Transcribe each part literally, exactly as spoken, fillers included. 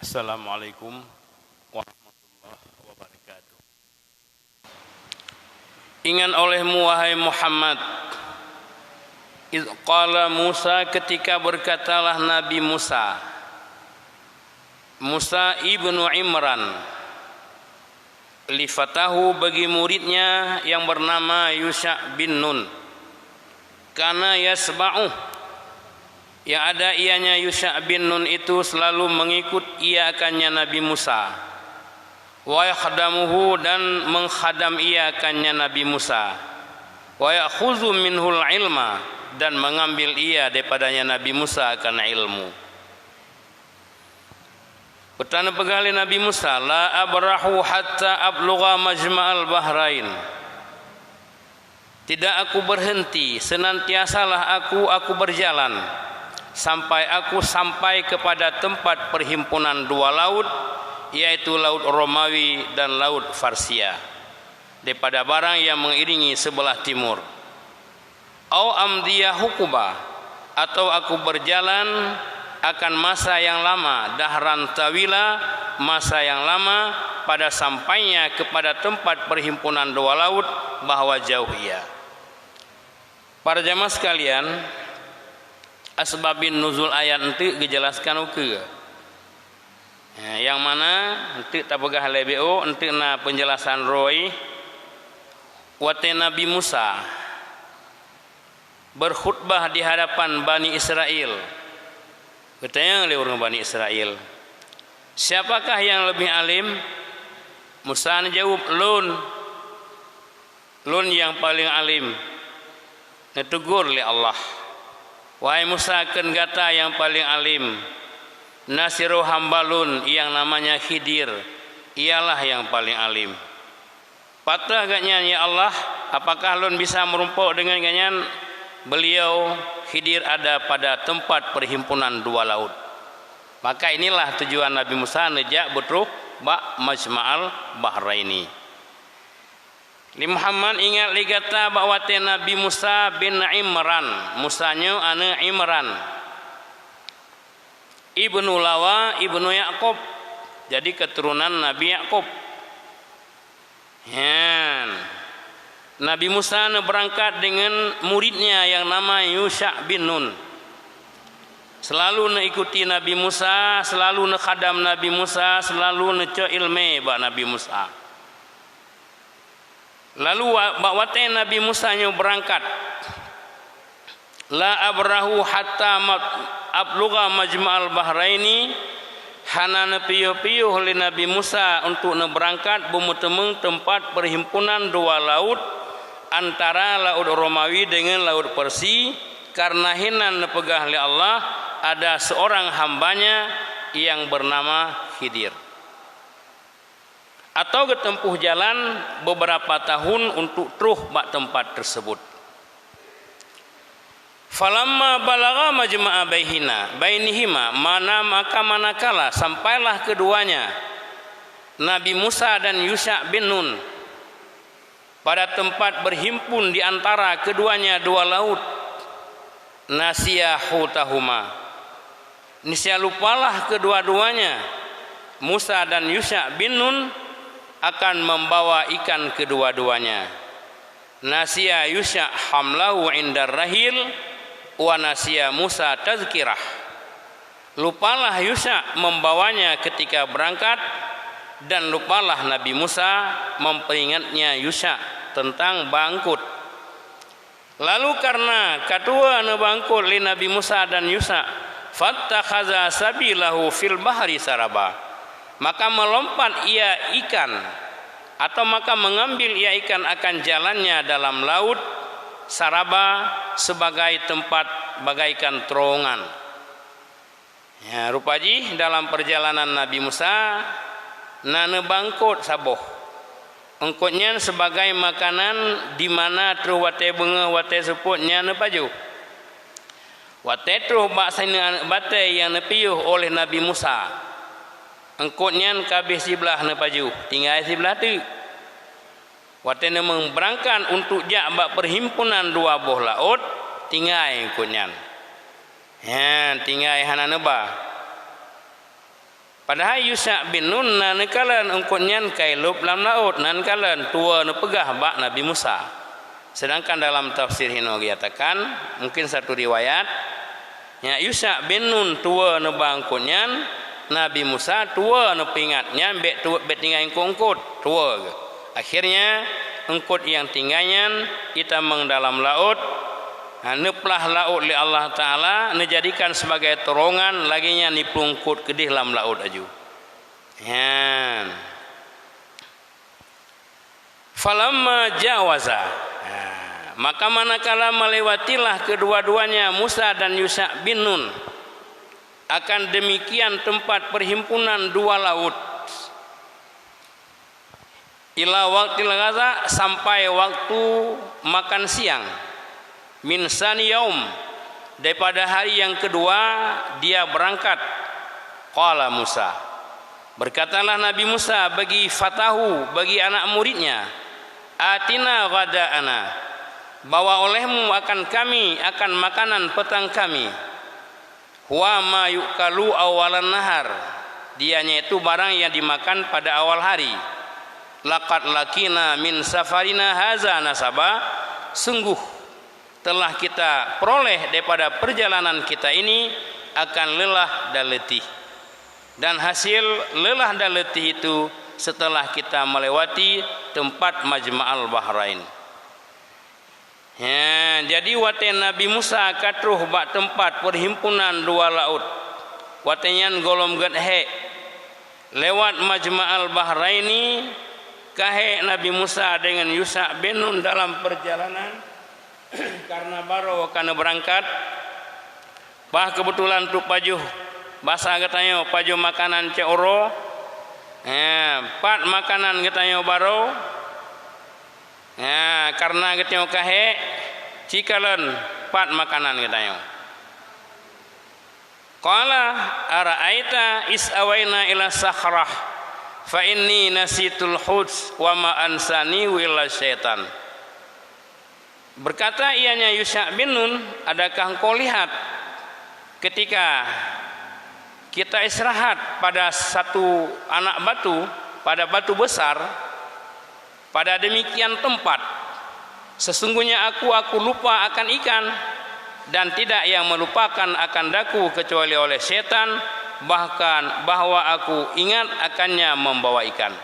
Assalamualaikum warahmatullahi wabarakatuh. Ingat olehmu, wahai Muhammad, idz qala Musa, ketika berkatalah Nabi Musa, Musa ibnu Imran, li fatahu, bagi muridnya yang bernama Yusha bin Nun, kana yasma'u, yang ada ianya Yusha bin Nun itu selalu mengikut ia akannya Nabi Musa, wa yakhdamuhu, dan mengkhadam ia akannya Nabi Musa, wa ya'khudzu minhul ilma, dan mengambil ia daripadanya Nabi Musa akan ilmu. Peugah lé Nabi Musa, "La abrahu hatta ablugha majma'al bahrain." Tidak aku berhenti, senantiasalah aku, aku berjalan, sampai aku sampai kepada tempat perhimpunan dua laut, yaitu Laut Romawi dan Laut Farsia, daripada barang yang mengiringi sebelah timur. Au amdiya huquba, atau aku berjalan akan masa yang lama, dahran tawila, masa yang lama, pada sampainya kepada tempat perhimpunan dua laut, bahwa jauh ia. Para jamaah sekalian, asbabin nuzul ayat enteuk geujelaskan ukeue. Eh, nyang mana enteuk tapeugah lé B O, enteuk na penjelasan roi. Watée Nabi Musa berkhutbah di hadapan Bani Israel, geutanyong lé ureuëng Bani Israel, "Siapakah yang lebih alim?" Musa neujaweueb, "Lôn, lôn nyang paleng alim." Neutegur lé Allah, "Wahai Musa, kheun gata nyang paleng alim, na sidroe hamba lôn nyang namanya Khidir, ialah nyang paleng alim." "Pat gobnyan, ya Allah? Apakah lôn bisa meurumpok deungon gobnyan?" "Beliau, Khidir, ada pada tempat perhimpunan dua laut." Maka inilah tujuan Nabi Musa neujak beutroh bak Majma'al Bahraini. Lé Muhammad, ingat lé gata bak watée Nabi Musa bin Imran, Musa nyoe aneuëk Imran, ibnu Lawa, ibnu Yakub, jadi keturunan Nabi Yakub. Nyan, Nabi Musa neubeurangkat deungon muridnya nyang nama Yusha bin Nun. Selalu neuikuti Nabi Musa, selalu neukhadam Nabi Musa, selalu neucok iéleumé bak Nabi Musa. Lalu wa-, bak watée Nabi Musa nyoe beurangkat, "La abrahu hatta mat-, ablugha majma'al bahraini," hana neupiôh-piôh lé Nabi Musa untuk neubeurangkat beumeuteumeung teumpat perhimpunan dua laut, antara Laut Romawi deungon Laut Persi, kareuna hinan neupeugah lé Allah, ada seorang hamba-Nya nyang beunama Khidir. Atau geuteumpuh jalan beberapa tahun untuk troh bak teumpat tersebut. "Falamma balagha majma'a baihina, bainihima," mana maka manakala sampailah keduanya, Nabi Musa dan Yusha bin Nun, pada tempat berhimpun di antara keduanya dua laut, "nasiya hutahuma," niscaya lupalah kedua-duanya, Musa dan Yusha bin Nun, akan membawa ikan kedua-duanya. "Nasiya Yusha hamlahu indar rahil, wa nasiya Musa tazkirah." Lupalah Yusha membawanya ketika berangkat, dan lupalah Nabi Musa memperingatnya Yusha tentang bangkot. Lalu kareuna ka tuwoe neubangkot lé Nabi Musa dan Yusha, "fattakhaza sabilahu fil bahri saraba," maka meulompat ia ikan, atau maka mengambil ia ikan akan jalannya dalam laut, saraba, sebagai tempat bagaikan terowongan. Ya, rupa jih dalam perjalanan Nabi Musa na neubangkot saboh. Eungkot nyan sebagai makanan di mana troh watée beungoh, watée seupôt nyan neupajoh. Watée troh bak sineuk aneuëk batée nyang neupiôh oleh Nabi Musa, eungkot nyan ka abéh siblah neupajoh, tinggai siblah teuk. Watée neumeubeurangkat untuk jak bak perhimpunan dua boh laôt, tinggai eungkot nyan. Nyan, tinggai hana neuba. Padahai Yusha bin Nun na neukalon eungkôt nyan ka ilôb lam laôt, na neukalon tuwoe neupeugah bak Nabi Musa. Sedangkan dalam tafsir hinoe geuyatakan, mungkin satu riwayat, nyan Yusha bin Nun tuwoe neuba eungkôt nyan, Nabi Musa tuwoe neupeuingat nyan bèk tu-, bèk tinggai eungkôt-eungkôt, tuwoe geuh. Akhirnya, eungkôt nyang tinggai nyan itamong dalam laôt, ha, neuplah laôt lé Allah Taala, neujadikan sibagai teurongan, lagèe nyan iplueng eungkôt keudeh lam laôt laju. Nyan. Falamma jawaza, ha, maka manakala melewatilah kedua-duanya, Musa dan Yusha bin Nun, akan demikian tempat perhimpunan dua laut, ila waqtil ghadha, sampai waktu makan siang, min tsani yaum, daripada hari yang kedua dia berangkat. Qala Musa, berkatalah Nabi Musa bagi fatahu, bagi anak muridnya, "Atina ghada'ana, bawa olehmu akan kami akan makanan petang kami." Huwa ma yu'kalu awwalan nahar, dia nyan itu barang yang dimakan pada awal hari. Laqad laqina min safarina haza nasaba, sungguh telah kita peroleh daripada perjalanan kita ini akan lelah dan letih. Dan hasil lelah dan letih itu setelah kita melewati tempat Majma'al Bahrain. He, jadi watèe Nabi Musa ka troh bak teumpat peuhimpunan dua laôt, watèe nyan gohlom gèt hék. Lewat Majma'al Bahraini, ka hék Nabi Musa deungon Yusha bin Nun dalam peurjalanan, kareuna barô ka neubeurangkat. Bah keubeutulan teuk pajoh, basa geutanyoe pajoh makanan cot uroe. He, pat makanan geutanyoe barô. Nah, kareuna geutanyoe ka hék, ci kalon pat makanan geutanyoe. Qala, "Ara'aita is awaina ila sakhrah, fa inni nasitul hut wa ma ansanihu illa syaitan." Berkata ianya Yusha bin Nun, "Adakah engkau lihat ketika kita istirahat pada satu anak batu, pada batu besar, pada demikian tempat. Sesungguhnya aku, aku lupa akan ikan, dan tidak yang melupakan akan daku kecuali oleh setan, bahkan bahwa aku ingat akannya membawa ikan."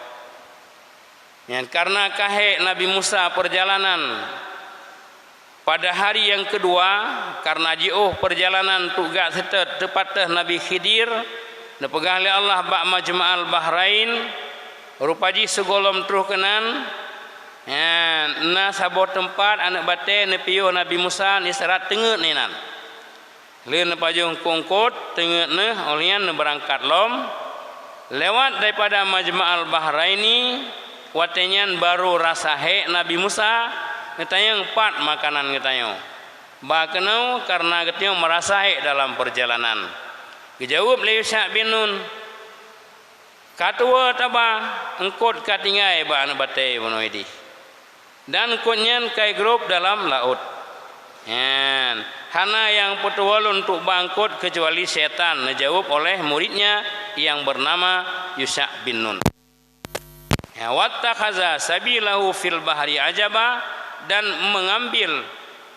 Nyan, kareuna ka hék Nabi Musa peurjalanan pada hari nyang keudua, kareuna jiôh peurjalanan teuk gak seutôt teupatéh Nabi Khidir, neupeugah lé Allah bak Majma'al Bahrain, rupa jih sigohlom troh keunan, nyan, na saboh teumpat aneuk batée neupiôh Nabi Musa, neuisyarat teungeut inan. Lheueh neupajoh eungkôt-eungkôt, teungeut neuh, óh lheueh nyan neubeurangkat lom. Lewat daripada Majma'al Bahraini, watée nyan barô rasa hék Nabi Musa, "Neutanyong pat makanan geutanyoe? Bah keunoe, kareuna geutanyoe meurasa hék dalam peurjalanan." Geujaweueb lé Yusha bin Nun, "Ka tuwoe taba, eungkôt ka tinggai bak aneuk batée bunoe idéh. Dan eungkôt nyan ka igrôb dalam laôt. Nyan, hana nyang peutuwoe lôn untuk ba eungkôt keucuali syaitan," neujaweueb oleh muridnya nyang beunama Yusha bin Nun. Ya, "Wattakhaza sabilahu fil bahri ajaba," dan mengambil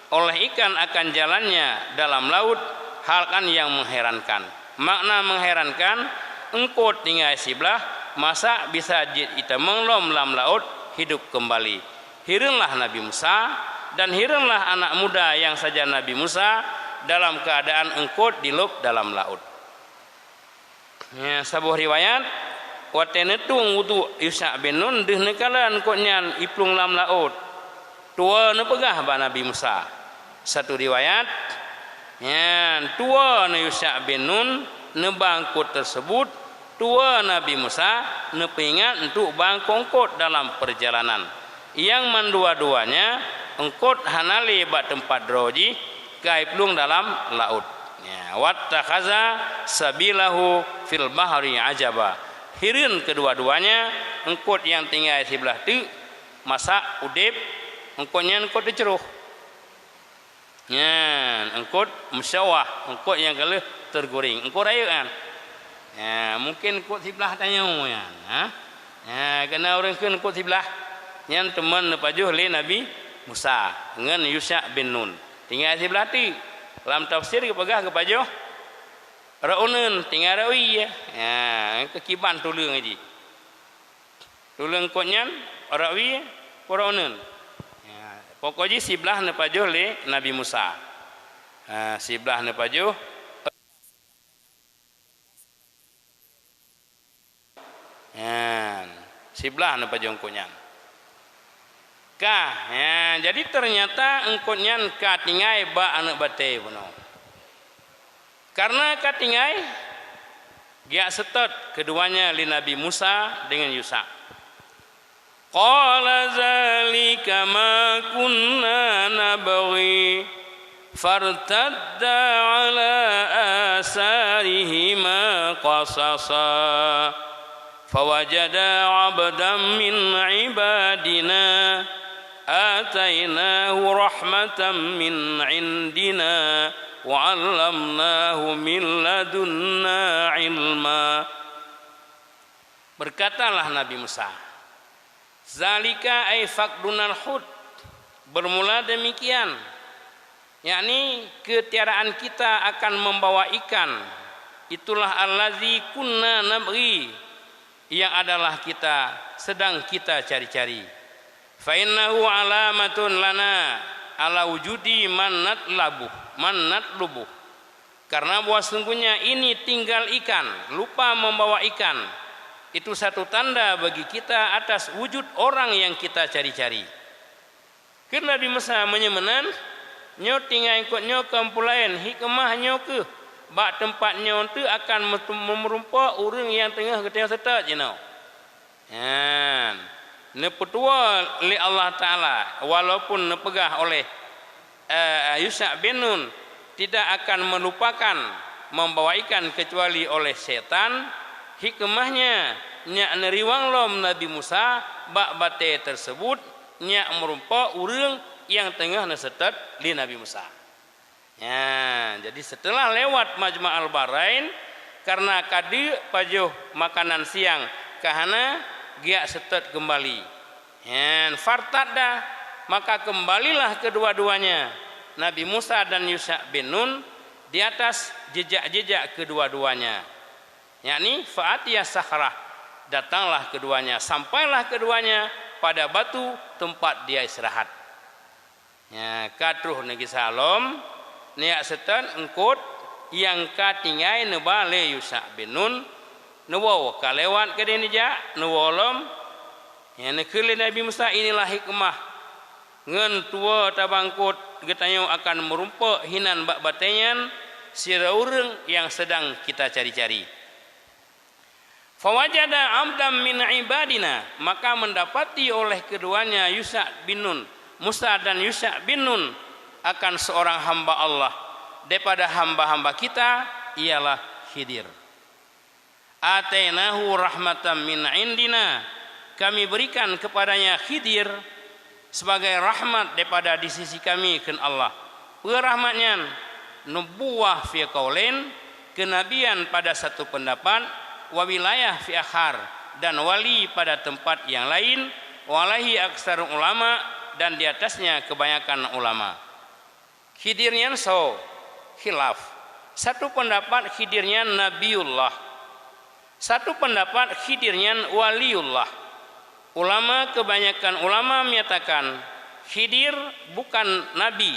oleh ikan akan jalannya dalam laut, hal kan yang mengherankan. Makna mengherankan, eungkôt tinggai siblah, masa bisa jeuet itamong lom lam laôt hidup keumbali. Hireunlah Nabi Musa, dan hireunlah anak muda nyang sajan Nabi Musa dalam keuadaan eungkôt dilôb dalam laôt. Nyan saboh riwayat, watée neutueng uduk Yusha bin Nun deuh neukalon eungkôt nyan iplueng lam laôt, tuwoe neupeugah bak Nabi Musa. Satu riwayat, nyan tuwoe neu Yusha bin Nun neuba eungkôt teuseubut, tuwoe Nabi Musa neupeuingat untuk ba eungkôt-eungkôt dalam peurjalanan. Nyang mandua-duanya eungkôt hana lé bak teumpat droe jih, ka iplueng dalam laôt. Ya, "Wattakhaza sabilahu fil bahri ajaba." Hireuen keudua-duanya, eungkôt nyang tinggai siblah teuk, masa udeb, eungkôt nyan eungkôt teucroh. Nyan, eungkôt musyawah, eungkôt nyang ka lheueh teuguréng, eungkôt rayeuk nyan. Ha, mungken eungkôt siblah tanyoe nyan, ha? Ha, keunan ureuëng kheun eungkôt siblah. Nyan teuma neupajoh lé Nabi Musa ngon Yusha bin Nun. Tinggai siblah teuk. Lam tafsir geupeugah geupajoh rot uneuen, tinggai rot wie. Ha, keukiban tuleueng jih. Tuleueng eungkôt nyan rot wie, rot uneuen. Ha, pokok jih siblah neupajoh lé Nabi Musa. Ha, siblah neupajoh. Nyan, siblah neupajoh eungkôt nyan. Ka, nyan, jadi ternyata eungkôt nyan ka tinggai bak aneuëk batée bunoe. Karena ka tinggai, geujak seutôt keuduanya lé Nabi Musa deungon Yusha. Qala dzalika ma kunna nabghi, fartadda ala atharihima qasasa. Fawajada abdan min ibadina atainahu rahmatan min indina wa 'allamnahu min ladunna ilma. Berkatalah Nabi Musa, "Zalika ay faqdunal hut, bermula demikian, yakni ketiadaan kita akan membawa ikan, itulah allazi kunna nabghi, yang adalah kita sedang kita cari-cari. Fa innahu alamatun lana ala wujudi man natlabuh, man natlubuh." Karena bahwa sungguhnya ini tinggal ikan, lupa membawa ikan, itu satu tanda bagi kita atas wujud orang yang kita cari-cari. Kheun Nabi Musa, "Meunyoe meunan, nyoe tinggai eungkôt nyoe kon peue laén, hikmah nyoe kheueh, bak teumpat nyoe teuk akan meurumpok ureuëng nyang teungoh geutanyoe seutôt jinoe." Nyan, neupeutuwoe lé Allah Taala, walaupun neupeugah oleh, eh, Yusha bin Nun, tidak akan melupakan membawa ikan kecuali oleh setan, hikmahnya nyak neuriwang lom Nabi Musa bak batée tersebut, nyak meurumpok ureuëng nyang teungoh neuseutôt lé Nabi Musa. Nyan, jadi seuteulah lewat Majma' Al-Bahrain, karena ka deuk pajoh makanan siang, ka hana geujak seutôt keumbali. Nyan, fartadda, maka kembalilah kedua-duanya, Nabi Musa dan Yusha bin Nun, di atas jejak-jejak kedua-duanya. Yakni, fa atiya sakhrah, datanglah keduanya, sampailah keduanya pada batu tempat dia istirahat. Nya, ka troh neugisa lom, neujak seutôt eungkôt nyang ka tinggai neuba lé Yusha bin Nun, neuwoe ka lewat keudeh neujak, neuwoe lom. Nya, neukheun lé Nabi Musa, "Inilah hikmah, ngon tuwoe taba eungkôt geutanyoe akan meurumpok hinan bak batée nyan sidroe ureuëng nyang seudang kita cari-cari." Fawajada abdan min ibadina, maka mendapati oleh keduanya Yusha bin Nun, Musa dan Yusha bin Nun, akan seorang hamba Allah daripada hamba-hamba kita, ialah Khidir. Atainahu rahmatan min indina, kami berikan kepadanya Khidir sebagai rahmat daripada di sisi kami, kheun Allah. Peue rahmat nyan? Nubuwah fi qaulin, kenabian pada satu pendapat, wa wilayah fi akhar, dan wali pada tempat yang lain, wa alaihi aksar ulama, dan di atasnya kebanyakan ulama. Khidir nyan soe? Khilaf. Satu pendapat Khidir nyan Nabiullah. Satu pendapat Khidir nyan waliullah. Ulama, kebanyakan ulama menyatakan Khidir bukan nabi,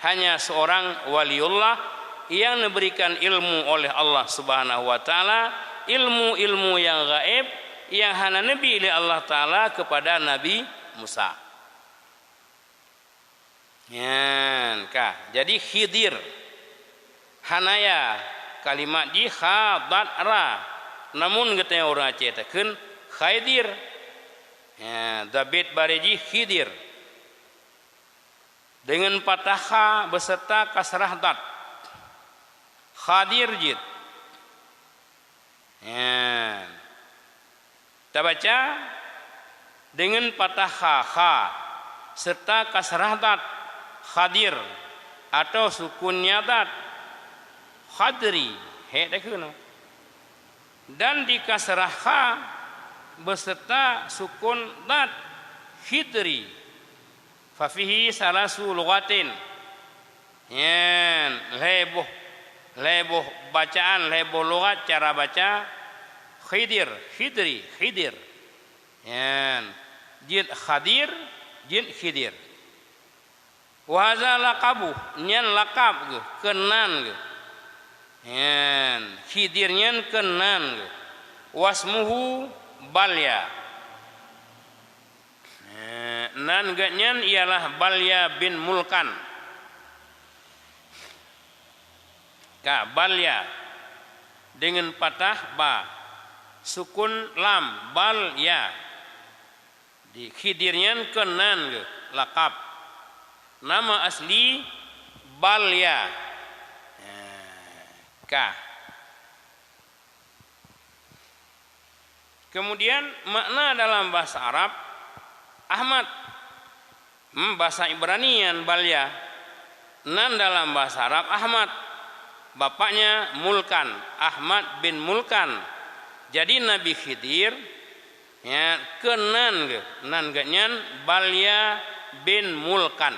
hanya seorang waliullah yang diberikan ilmu oleh Allah Subhanahu wa Taala, ilmu-ilmu yang gaib yang hana neubi lé Allah Taala kepada Nabi Musa. Nyan ka. Jadi Khidir. Hana ya, kalimat jih kha dot ra. Namun geutanyoe ureuëng Aceh takheun Khaidir. Ya, dabit baré jih Khidir. Deungon patah kha beserta kasrah dot. Khadir jeuet. Nyan. Tabaca deungon patah kha, kha, serta kasrah dot, Khadir, atau sukun nya dot, Khadri, hék takheun. Dan dikasrah kha beserta sukun dad, khidri. Fa fihi salasu lughatin. Nyan, lhée boh, lhée boh bacaan, lhée boh lughat cara baca, khidir, khidri, khidir. Nyan, jeuet khadir, jeuet khidir. Wa haza laqabuh, nyan lakab geuh, keunan geuh. Nyan, khidir nyan keunan geuh. Wasmuhu Balya. Eh, nan geuh nyan ialah Balya bin Mulkan. Ka, Balya. Deungon patah ba. Sukun lam, Balya. Di khidir nyan keunan geuh lakab. Nama asli Balya. Eh, ka. Kemudian makna dalam bahasa Arab, Ahmad. Hmm, bahasa Ibrani nyan Balya. Nan dalam bahasa Arab Ahmad. Bapaknya Mulkan, Ahmad bin Mulkan. Jadi Nabi Khidir, ya, keunan geuh, nan geuh nyan Balya bin Mulkan.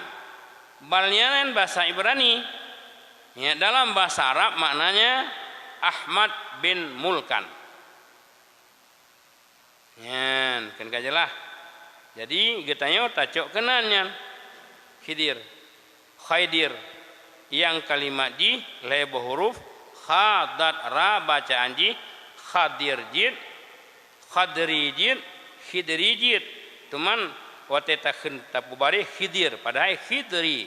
Balya nyan bahasa Ibrani. Ya, dalam bahasa Arab maknanya Ahmad bin Mulkan. Nyan, kan ka jeulaih. Jadi, geutanyoe tacok keunan nyan. Khidir. Khaidir. Nyang kalimat jih lhée boh huruf, kha, dad, ra, bacaan jih, khadir jeuet, khadri jeuet, khidri jeuet. Teuma watée takheun tapeubareh khidir, padahai khidri.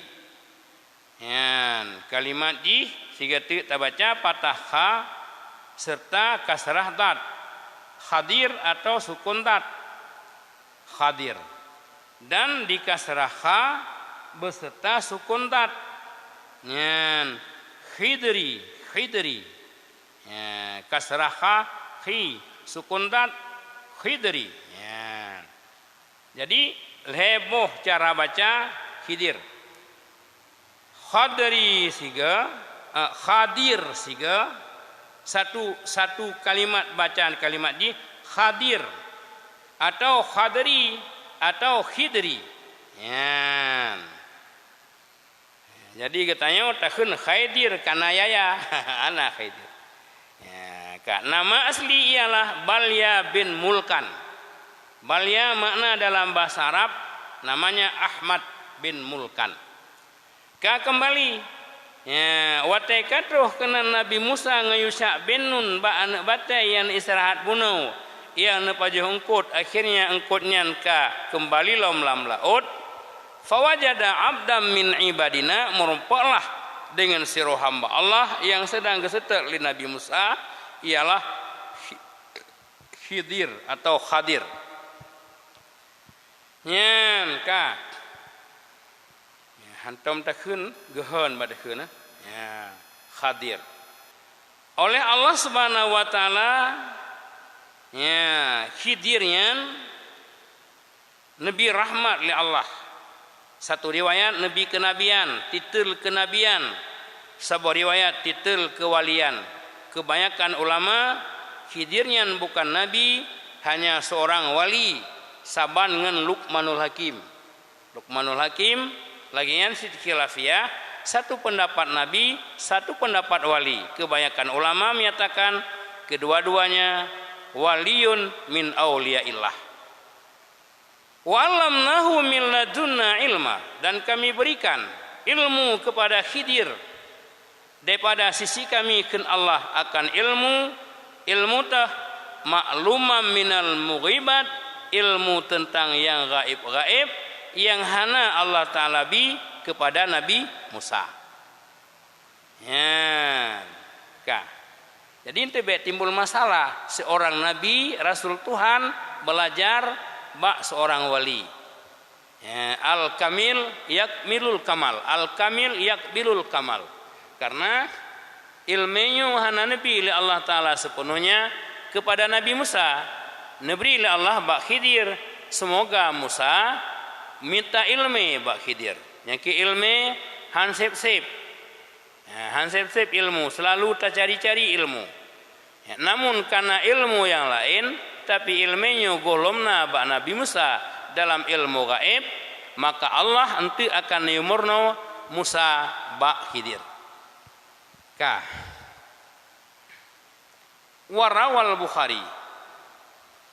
Nyan, kalimat jih sigoe teuk tabaca patah kha seureuta kasrah dad, khadir atau sukun dad, khadir, dan dikasrah kha beserta sukun dad. Nyan, khidri, khidri. Nyan, kasrah kha, khi, sukun dad, khidri. Nyan. Jadi, lhée boh cara baca Khidir. Khadri siga, eh, khadir siga, satu, satu kalimat bacaan kalimat jih khadir, atau khadri, atau khidri. Nyan. Jadi geutanyoe takheun Khaidir kana yaya, hana Khaidir. Ya, ka, nama asli ialah Balya bin Mulkan. Balya makna dalam bahasa Arab namanya Ahmad bin Mulkan. Ka keumbali, ya, watée ka troh keunan Nabi Musa ngon Yusha bin Nun bak aneuëk batée nyang istirahat bunoe, nyang neupajoh eungkot, akhirnya eungkot nyan ka keumbali lom lam laôt. Fawajada abdam min ibadina, meurumpoklah deungon sidroe hamba Allah nyang seudang geuseutôt lé Nabi Musa, ialah Khi-, Khidir atau Khadir. Nyan ka. Hantom takheun geuhon bak takheun, eh. Ya, Khadir. Oleh Allah Subhanahu wa Taala, ya, Khidir nyan Nabi rahmat lé Allah. Satu riwayat Nabi kenabian, titel kenabian, saboh riwayat titel kewalian. Kebanyakan ulama, Khidir nyan bukan nabi, hanya seorang wali, saban ngon Luqmanul Hakim. Luqmanul Hakim, lagée nyan cit khilafiyah, satu pendapat nabi, satu pendapat wali. Kebanyakan ulama menyatakan kedua-duanya waliyun min auliyaillah. "Wa 'allamnahu min ladunna ilma," dan Kami berikan ilmu kepada Khidir daripada sisi Kami, kheun Allah, akan ilmu, ilmu teuh ma'luman minal mughibat, ilmu teuntang nyang gaéb-gaéb nyang hana Allah Taala bi kepada Nabi Musa. Nyan, ka. Jadi, ente bék timbul masalah seorang nabi, rasul Tuhan, belajar bak seorang wali. Ya, al-kamil yakmilul kamal, al-kamil yakmilul kamal. Karena ilmu nyoe hana neubi lé Allah Taala sepenuhnya kepada Nabi Musa, neubri lé Allah bak Khidir. Semoga Musa minta ilmu bak Khidir. Nyang keu ilmu han sép-sép. Ha, han sép-sép ilmu, selalu tacari-cari ilmu. Namun kana ilmu nyang laén, tapi ileumé nyoe gohlom na bak Nabi Musa dalam ilmu gaéb, maka Allah eunteuk akan neuyue meurunoe Musa bak Khidir. Ka. Wa rawal Bukhari,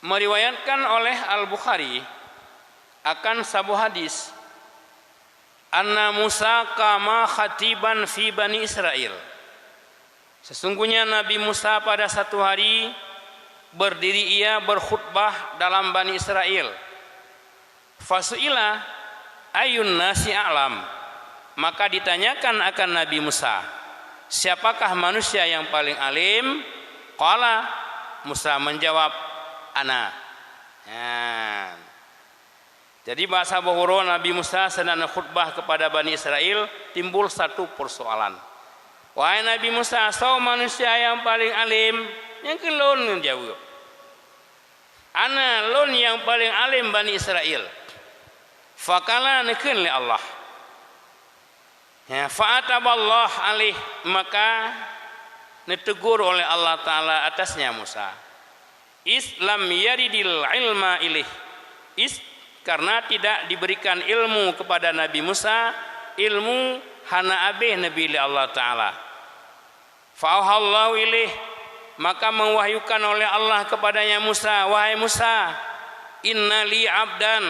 meriwayatkan oleh Al-Bukhari akan saboh hadis, anna Musa qama khatiban fi Bani Israil. Sesungguhnya Nabi Musa pada satu hari berdiri ia berkhutbah dalam Bani Israel. Fasu'ila ayyun nasi a'lam. Maka ditanyakan akan Nabi Musa, "Siapakah manusia yang paling alim?" Qala, Musa menjawab, "Ana." Nah. Jadi, bak saboh uroe Nabi Musa sedang khutbah kepada Bani Israel, timbul satu persoalan. "Wahai Nabi Musa, soe manusia nyang paleng além?" Nyang keu lôn geujaweueb, "Ana lôn nyang paleng além Bani Israel." Faqala, neukheun lé Allah. Ya, fa'ataballah alaih, maka neuteugur oleh Allah Taala atasnya Musa. Is lam yaridil ilma ilaih. Is, karena tidak diberikan ilmu kepada Nabi Musa, ilmu hana abéh neubi lé Allah Taala. Fa'auhallahu ilaih, maka mewahyukan oleh Allah kepadanya Musa, "Wahai Musa, inna li abdan,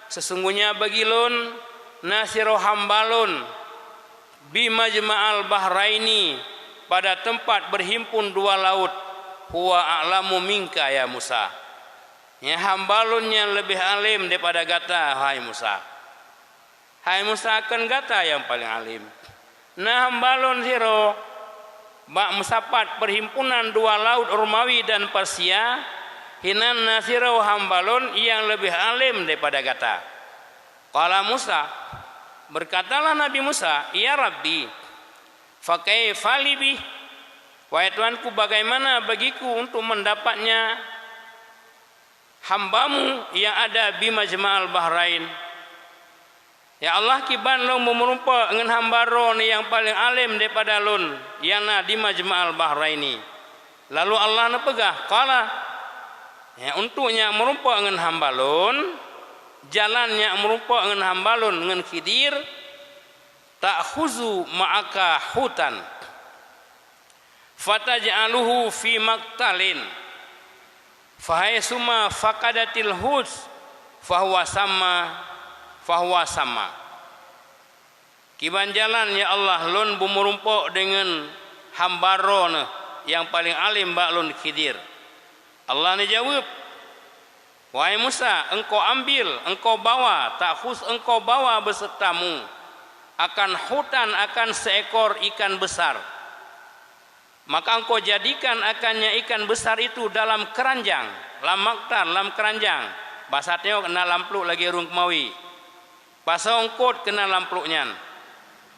sesungguhnya bagi lôn na sidroe hamba lôn, bi majma'al bahraini, pada tempat berhimpun dua laut, huwa a'lamu minka ya Musa. Nyan hamba lôn nyan leubeh além daripada gata, hai Musa." Hai Musa, kon gata nyang paleng além. Na hamba lôn sidroe bak meusapat perhimpunan dua laut Romawi dan Persia, hinan na sidroe hamba lôn nyang leubeh além daripada gata. Qala Musa, berkatalah Nabi Musa, "Ya Rabbi, fa kaifa li bih? Wahai Tuhanku, bagaimana bagiku untuk mendapatnya?" Hamba-Mu yang ada di Majma'al Bahrain. Ya Allah, kiban lôn beumeurumpok ngon hamba Droe nyang paleng além daripada lôn, nyang na di Majma'al Bahraini. Lalu Allah neupeugah, qala, ya, untuk nyak meurumpok ngon hamba lôn, jalan nyak meurumpok ngon hamba lôn ngon Khidir, ta'khuzu ma'aka hutan. Fataj'aluhu fi maktalin, fahaitsuma faqadatil hut, fahuwa sama, fahuwa sama. Kiban jalan, ya Allah, lôn beumeurumpok deungon hamba Droeneuh nyang paleng além bak lôn, Khidir. Allah neujaweueb, "Wahai Musa, engkau ambil, engkau bawa, ta'khudz, engkau bawa beuseutamu, akan hutan, akan seekor ikan besar. Maka engkau jadikan akannya ikan besar itu dalam keranjang, lam maktal, lam keranjang." Basa tanyoe na lam pluek lagée ureuëng keumawi. Pasoe eungkôt keunan lam pluek nyan.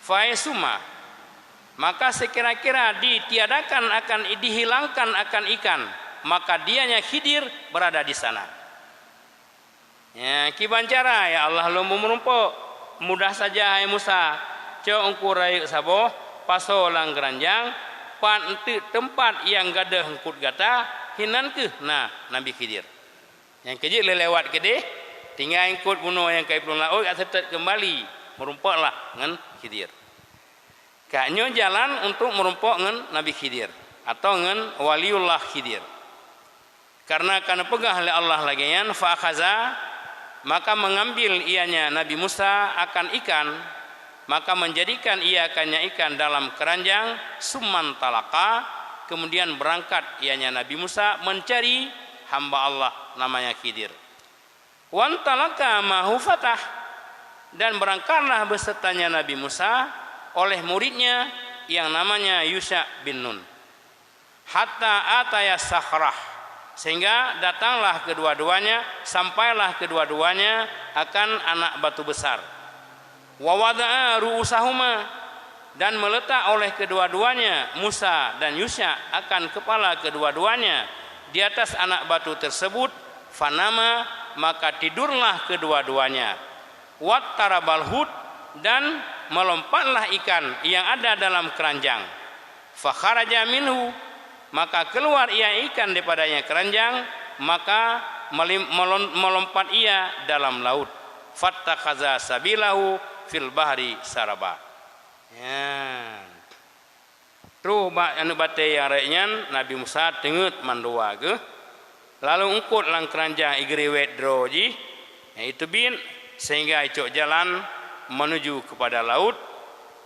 Fahaitsuma, maka sekira-kira ditiadakan akan, dihilangkan akan ikan, maka dianya Khidir berada di sana. Ya, kiban cara, ya Allah, lôn beumeurumpok? Mudah saja, hai Musa, cok eungkôt rayeuk saboh, pasoe lam keranjang, pat eunteuk teumpat nyang gadôh eungkôt gata, hinan kheueh na Nabi Khidir. Nyang keujeuet lheueh lewat keudeh, tinggai eungkôt bunoe nyang ka iplueng laôt, ka seutôt keumbali, meurumpoklah ngon Khidir. Ka nyoe jalan untuk meurumpok ngon Nabi Khidir, atau ngon Waliullah Khidir. Karena ka neupeugah lé Allah lagée nyan, fa akhaza, maka mengambil ianya Nabi Musa akan ikan, maka menjadikan ia akannya ikan dalam keranjang, summan talaqa, kemudian berangkat ianya Nabi Musa mencari hamba Allah namanya Khidir. Wan talaqa mahu fatah, dan berangkatlah besertanya Nabi Musa oleh muridnya yang namanya Yusha bin Nun. Hatta ataya sakhrah, sehingga datanglah kedua-duanya, sampailah kedua-duanya akan anak batu besar. Wa wada'a ru'usahuma, dan meletak oleh kedua-duanya, Musa dan Yusya, akan kepala kedua-duanya di atas anak batu tersebut, fanama, maka tidurlah kedua-duanya. Wattarabal hut, dan melompatlah ikan yang ada dalam keranjang. Fakharaja minhu, Maka keluar ia ikan daripadanya keranjang, maka melim-, melon-, melompat ia dalam laut. Fattakhadha sabilahu fil bahri saraba. Ya. Troh bak aneuk batée nyang rayeuk nyan, Nabi Musa teungeut mandua geuh, lalu eungkot lam keuranjang igriwet droe jih, nyang iteubiet, sehingga icok jalan menuju kepada laut,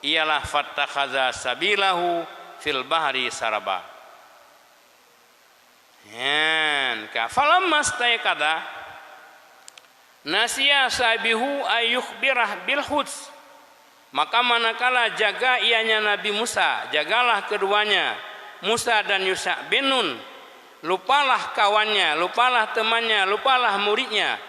ialah fattakhadha sabilahu fil bahri saraba. Nyan ka, falamma staiqadha, nasiya sahibahu an yukhbirah bil huts. Maka manakala jaga ianya Nabi Musa, jagalah keduanya, Musa dan Yusha bin Nun, lupalah kawannya, lupalah temannya, lupalah muridnya,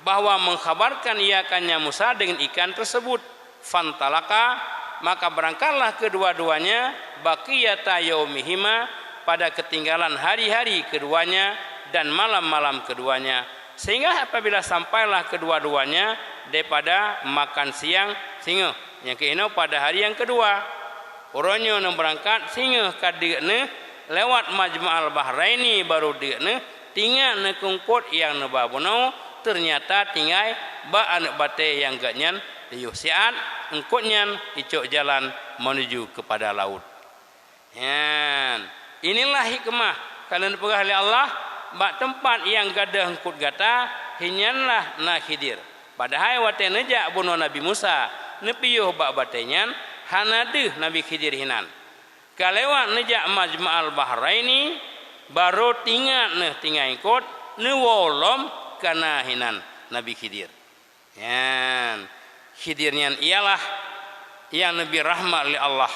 bahwa mengkhabarkan ia akannya Musa dengan ikan tersebut. Fantalaqa, maka berangkatlah kedua-duanya, baqiyata yaumihima, pada ketinggalan hari-hari keduanya dan malam-malam keduanya, sehingga apabila sampailah kedua-duanya daripada makan siang singoh, nyang keunoe pada hari yang kedua. Uroe nyoe neubeurangkat singoh ka deuk neuh lewat Majma'al Bahraini, barô deuk neuh tingat neuh keu eungkot nyang neuba bunoe, ternyata tinggai bak aneuk batée nyang geuh nyan. Yoh siat eungkot nyan icok jalan menuju kepada laut. Nyan, inilah hikmah ka lheueh neupeugah lé Allah, bak teumpat nyang gadôh eungkot gata, hinnyanlah na Khidir. Padahai watée neujak bunoe Nabi Musa, neupiôh bak batée nyan, hana deuh Nabi Khidir hinan. Ka lewat neujak Majma'al Bahraini, barô tingat neuh tinggai eungkot, neuwoe lom ka na hinan Nabi Khidir. Nyan, Khidir nyan ialah nyang neubri rahmat lé Allah,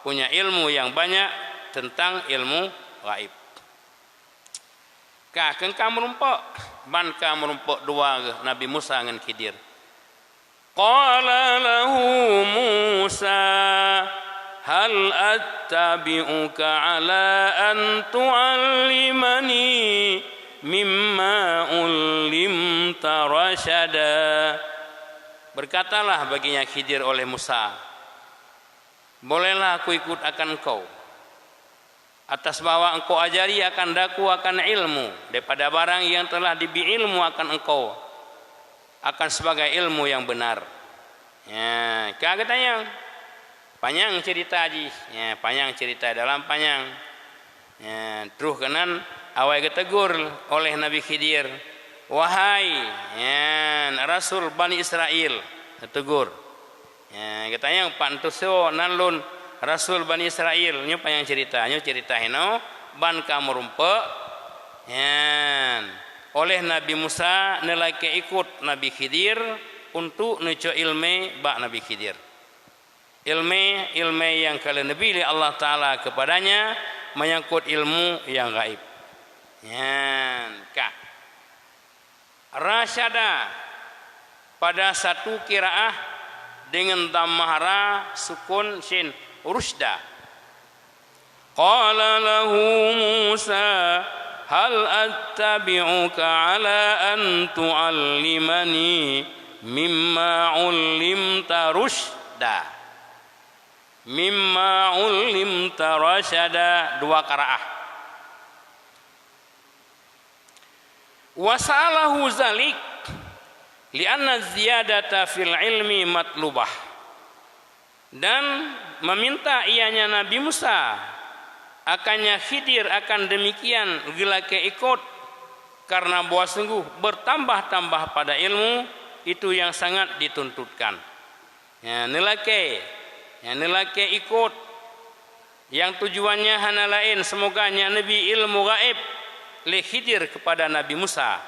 punya ilmu nyang banyak teuntang ilmu ghaib. Ka, keu ka meurumpok, ban ka meurumpok dua geuh Nabi Musa ngon Khidir. Qala lahu Musa, "Hal attabi'uka ala an tu'allimani mimma ullimta rasyada?" Berkatalah baginya Khidir oleh Musa, "Bolehlah aku ikut akan engkau, atas bahwa engkau ajari akan daku akan ilmu daripada barang yang telah dibri ilmu akan engkau, akan sebagai ilmu yang benar." Ya, ka geutanyong. Panyang cerita jih. Ya, panyang cerita dalam panyang. Ya, troh keunan awai geutegur oleh Nabi Khidir, "Wahai, ya, rasul Bani Israel," geutegur. Ya, geutanyong, "Pat neutusoe nan lôn rasul Bani Israel?" Nyoe panyang cerita, nyoe cerita hinoe, ban ka meurumpok. Nyan, oleh Nabi Musa neulakée ikot Nabi Khidir untuk neucok ileumé bak Nabi Khidir. Ileumé, ileumé nyang ka lheueh neubri lé Allah Taala keupadanya menyangkut ilmu nyang ghaib. Nyan ka. Rasyada pada satu qiraah dengan dhammah ra sukun syin, rusyda. Qala lahu Musa, "Hal attabi'uka ala an tu'allimani mimma 'ullimta rusyda." Mimma 'ullimta rasyada, dua qiraah. Wa sa'alahu zalik li'anna ziyadata fil ilmi matlubah. Dan meminta ianya Nabi Musa akannya Khidir akan demikian geulakée ikot, karena bahwa sungguh bertambah-tambah pada ilmu itu yang sangat dituntutkan. Ya, neulakée, ya, neulakée ikot. Yang tujuannya hana laén, semoga nyak neubi ilmu gaéb lé Khidir kepada Nabi Musa.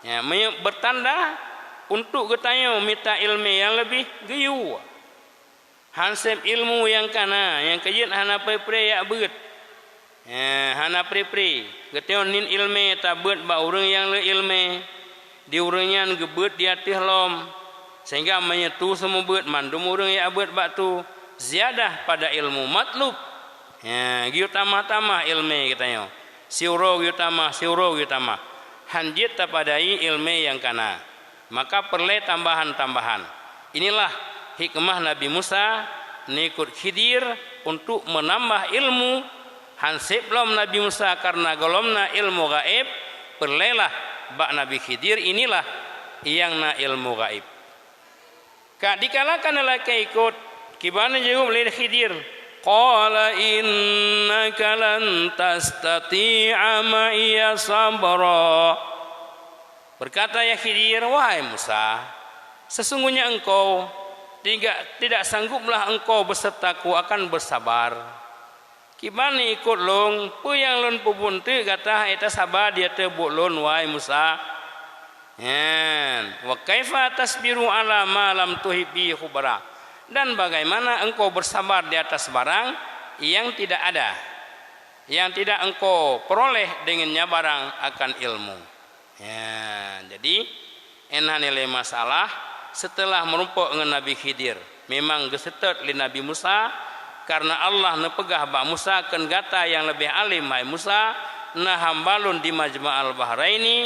Ya, meunyoe beutanda untuk geutanyoe mita ileumé nyang leubeh geuyue. Hanseb ilmu nyang kana, nyang keujeuet hana pre-pre jak beuet. Eh, hana pre-pre. Geutanyoe nit ileumé tabeuet bak ureuëng nyang le ileumé. Di ureuëng nyan geubeuet di ateueh lom, sehingga meunyoe tu seumeubeuet mandum ureuëng jak beuet bak tu, ziyadah pada ilmu matlub. Eh, geuyue tamah-tamah ileumé geutanyoe. Siuroe geuyue tamah, siuroe geuyue tamah. Han jeuet tapadai ileumé nyang kana. Maka peureulée tambahan-tambahan. Inilah hikmah Nabi Musa neuikot Khidir untuk meunambah ilmu Han seb lom Nabi Musa karena gohlom na ilmu gaéb, peureulée lah bak Nabi Khidir, inilah nyang na ilmu gaéb. Ka dikala ka neulakée ikot, kiban jaweueb lé Khidir, "Qala innaka lan tastati'a ma'iya sabra." Berkata, ya Khidir, "Wahai Musa, sesungguhnya engkau tidak, tidak sangguplah engkau besertaku akan bersabar." Kiban ikot lôn, peue nyang lôn peubuet teuk gata hana tasaba di ateueh buet lôn, wahai Musa? Nyan, "Wa kaifa tasbiru ala ma lam tuhit bihi khubra?" Dan bagaimana engkau bersabar di atas barang yang tidak ada, yang tidak engkau peroleh dengannya barang akan ilmu? Ya, jadi, énhan ilée masalah, seuteulah meurumpok ngon Nabi Khidir, memang geuseutôt lé Nabi Musa, karena Allah neupeugah bak Musa, "Kheun gata nyang leubeh além, hai Musa, na hamba lôn di Majma'al Bahraini,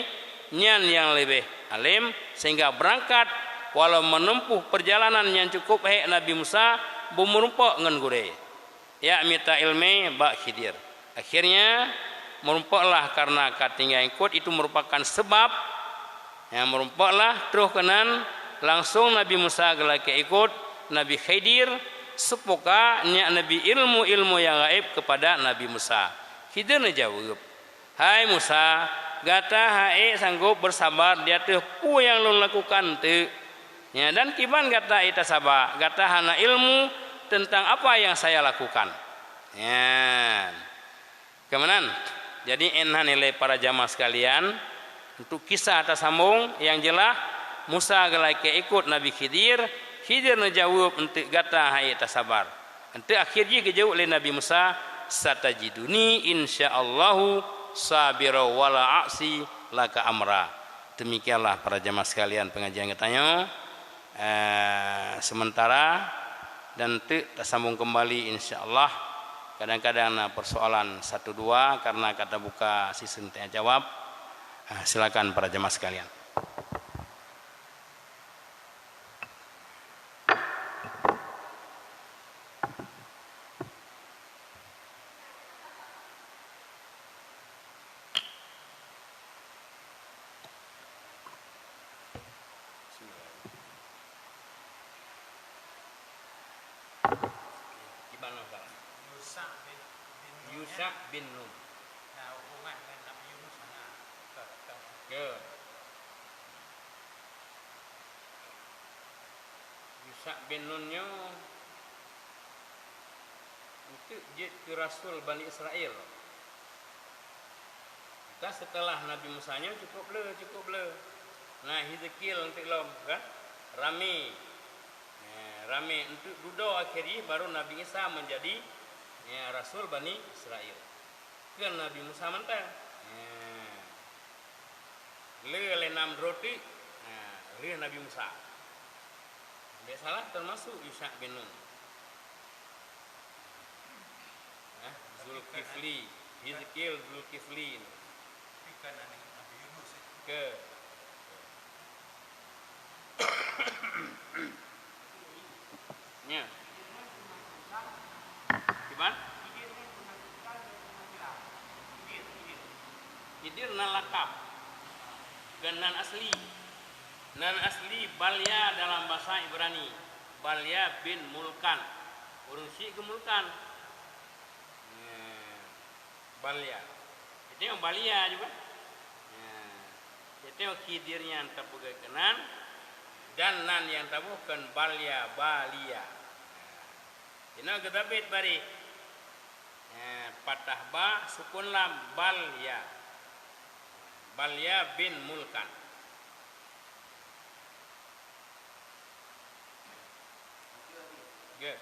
nyan nyang leubeh além, sehingga beurangkat, walau meuneumpôh peurjalanan nyang cukup hék Nabi Musa beumeurumpok ngon gurée." Jak mita iéleumé bak Khidir. Akhirnya, meurumpoklah karena ka tinggai ikot, itu merupakan sebab, ya, meurumpoklah, troh keunan langsong Nabi Musa geulakée ikot Nabi Khidir, seupoka nyak neubi ilmu-ilmu nyang gaéb keupada Nabi Musa. Khidir neujaweueb, "Hai Musa, gata han ék sanggop beusabar di ateueh peue nyang lôn lakukan teuk. Nya, dan kiban gata ék tasaba, gata hana ilmu teuntang apa nyang saya lakukan." Nyan. Keumanan? Jadi, énhan ilée para jamaah sekalian, untuk kisah tasambong nyang jeulaih, Musa geulakée ikot Nabi Khidir, Khidir neujaweueb, "Eunteuk gata han ék tasabar." Eunteuk akhé jih geujaweueb lé Nabi Musa, "Satajiduni insyaallahu sabira wa la a'si laka amra." Demikianlah para jamaah sekalian pengajian geutanyoe. Eh, sementara dan teuk tasambong kembali insyaallah. Kadang-kadang na persoalan satu dua karena ka tabuka sesi tanya jawab. Ah, silakan para jamaah sekalian. Kiban lom salah. Yusha bin, bin Nun, ya? Yusha bin Nun. Nah, hubungan dengan Nabi Yunus, nah. Ke, ke. Ke. Yusha bin Nun nyoe eunteuk jeuet keu rasul Bani Israel. Ka seuteulah Nabi Musa nyoe cukup le, cukup le. Na Hizkiel eunteuk lom, kan? Ramé. Eh, ramé eunteuk dudoe akhé jih baru Nabi Isa menjadi, eh, rasul Bani Israel. Keu Nabi Musa mantong. Eh. Le lé nam droe teuk, ha, lheueh Nabi Musa. Bék salah, teumasuk Yusha bin Nun. Ha, Zulkifli, Hizkiel, Zulkifli. Bukan aneuk Nabi Yunus, eh? Ke. Nya. Kiban? Khidir nan lakab. Bukan nan asli. Nan asli Balya dalam bahasa Ibrani. Balya bin Mulkan. Ureuëng syiek keu Mulkan. Nya. Balya. Jadi, Balya juga. Nya. Jadi, Khidir nyan tapeugah keunan, dan nan nyang taboh kheun Balya, Balia. Inoe geutabét bari. Nya, patah ba, sukun lam, Balya. Balya bin Mulkan. Geuh.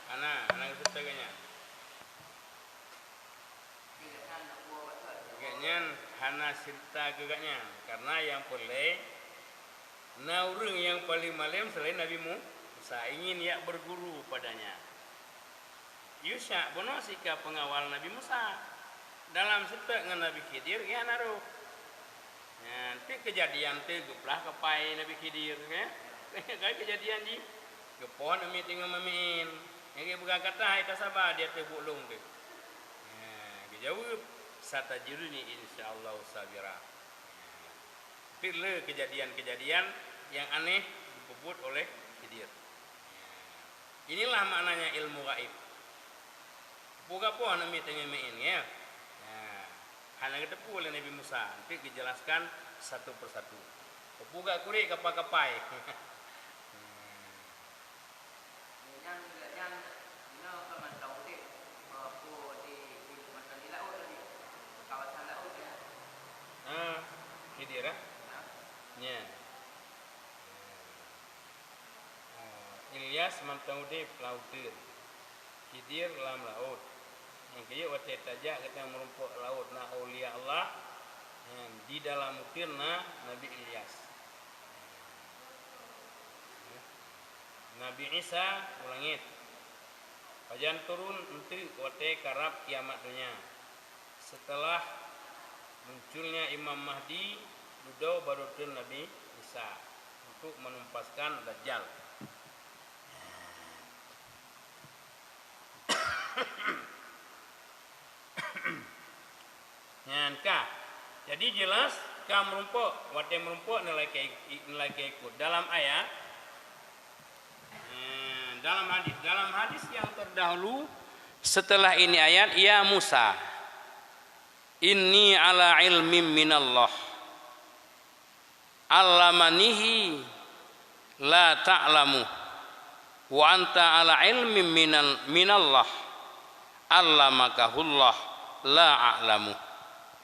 Hana, hana geuseutôt geuh nyan. Geuh nyan hana seureuta geuh nyan, karena nyang peureulée na ureuëng nyang paleng malém seulaén Nabi Mu-, Musa, ingin jak beurguru padanya. Yusha bunoe sika peungawal Nabi Musa. Dalam seutôt ngon Nabi Khidir, geuh hana rôh. Nyan, teuk keujadian teuk geuplah kapai Nabi Khidir, ya. Kan keujadian jih, geupoh aneuk miet teungoh meumién. Nyang geupeugah, "Ka tahe tasaba di ateueh buet lôn teuh." Nah, geujaweueb, "Satajiduni insyaallahu sabira." Nah, itu le keujadian-keujadian nyang aneh geupeubuet oleh Khidir. Nah, inilah maknanya ilmu gaib. Peue geupoh aneuk miet teungoh meumién, ya? Nah, hana geuteupeue lé Nabi Musa, enteuk geujelaskan satu persatu. Peue geukurek kapai-kapai. Nyan, nyan, inoe kon mantong udép, peue di, di, mantong di laôt tadi, kawasan laôt, ya. Ah, Khidir, ah? Nah. Nyan. Ah, Ilyas mantong udép lam uteuen, Khidir lam laôt. Nyang keuyok watée tajak geutanyoe meurumpok laôt na aulia Allah, nyan di dalam uteuen na Nabi Ilyas. Nabi Isa u langét. Pajan turun enteuk watée karab kiamat donya. Setelah munculnya Imam Mahdi, dudoe barô treun Nabi Isa untuk menuntaskan Dajjal. Nyan ka. Jadi jelas ka meurumpok, watée meurumpok neulakée, neulakée ikot. Dalam ayat, eh, dalam hadis, dalam hadis yang terdahulu setelah ini ayat, "Ya Musa, inni ala ilmin minallah." Allamanihi la ta'lamu, wa anta ala ilmin minal, minallah, allamakahullah la a'lamu.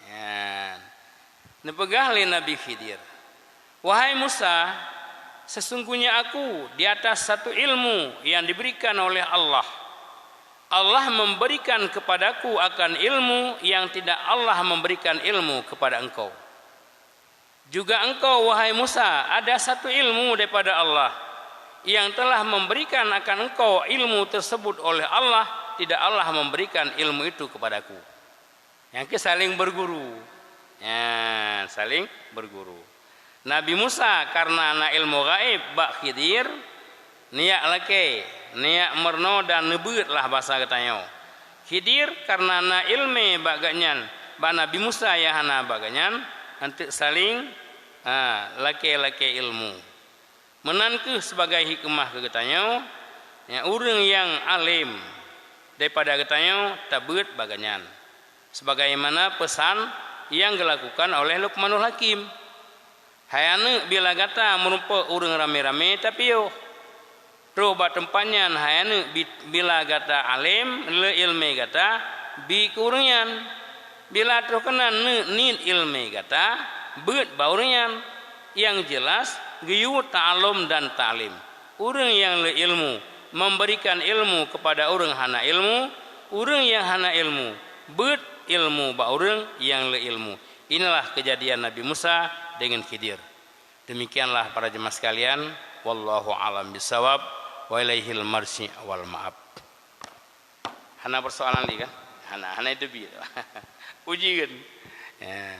Nyan. Neupeugah lé Nabi Khidir, "Wahai Musa, sesungguhnya aku di atas satu ilmu yang diberikan oleh Allah. Allah memberikan kepadaku akan ilmu yang tidak Allah memberikan ilmu kepada engkau." Juga engkau, wahai Musa, ada satu ilmu daripada Allah, yang telah memberikan akan engkau ilmu tersebut oleh Allah, tidak Allah memberikan ilmu itu kepadaku. Nyang keu saling berguru. Ya, saling berguru. Nabi Musa karena na ilmu gaib bak Khidir, neujak lakée, neujak meurunoe dan neubeuet lah basa geutanyoe. Khidir karena na iéleumé bak gobnyan, bak Nabi Musa nyang hana bak gobnyan, enteuk saléng, ha, lakée-lakée iéleumé. Meunan kheueh sibagai hikmah keu geutanyoe, nyang ureuëng nyang além daripada geutanyoe tabeuet bak gobnyan, sebagaimana peusan nyang geulakukan oleh Luqmanul Hakim. Hai aneuëk, bila gata meurumpok ureuëng ramé-ramé, tapiôh. Troh bak teumpat nyan, hai aneuëk, bi-, bila gata além, le iéleumé gata, bi keu ureuëng nyan. Bila troh keunan neuk niet iéleumé gata, beuet bak ureuëng nyan. Nyang jeulaih, geuyue ta'alum dan ta'lim. Ureuëng nyang le iéleumé, memberikan iéleumé keupada ureuëng hana iéleumé, ureuëng nyang hana iéleumé, beuet iéleumé bak ureuëng nyang le iéleumé. Inilah keujadian Nabi Musa deungon Khidir. Demikianlah para jeumaah sekalian, wallahu a'lam bissawab, wa ilaihil marji' wal ma'ab. Hana persoalan lé kan? Hana, hana itu bi. Uji kan? Ya.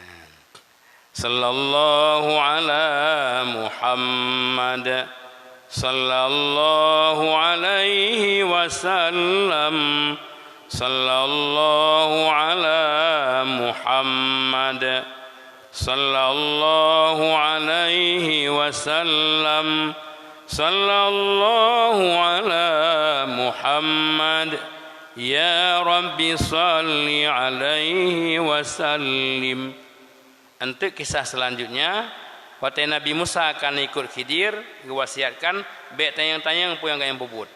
Sallallahu ala Muhammad. Sallallahu alaihi wasallam. Sallallahu ala Muhammad. Sallallahu alaihi wasallam. Sallallahu ala Muhammad. Ya Rabbi salli alaihi wasallim. Enteuk kisah selanjutnya, watée Nabi Musa ka ikot Khidir, geuwasiatkan, "Bék tanyong-tanyong peue nyang gata peubuet."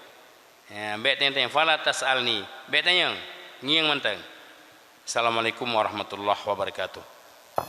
Ya, bék tanyong-tanyong, "Fala tas'alni." Bék tanyong, ngieng mantong. Assalamualaikum warahmatullahi wabarakatuh.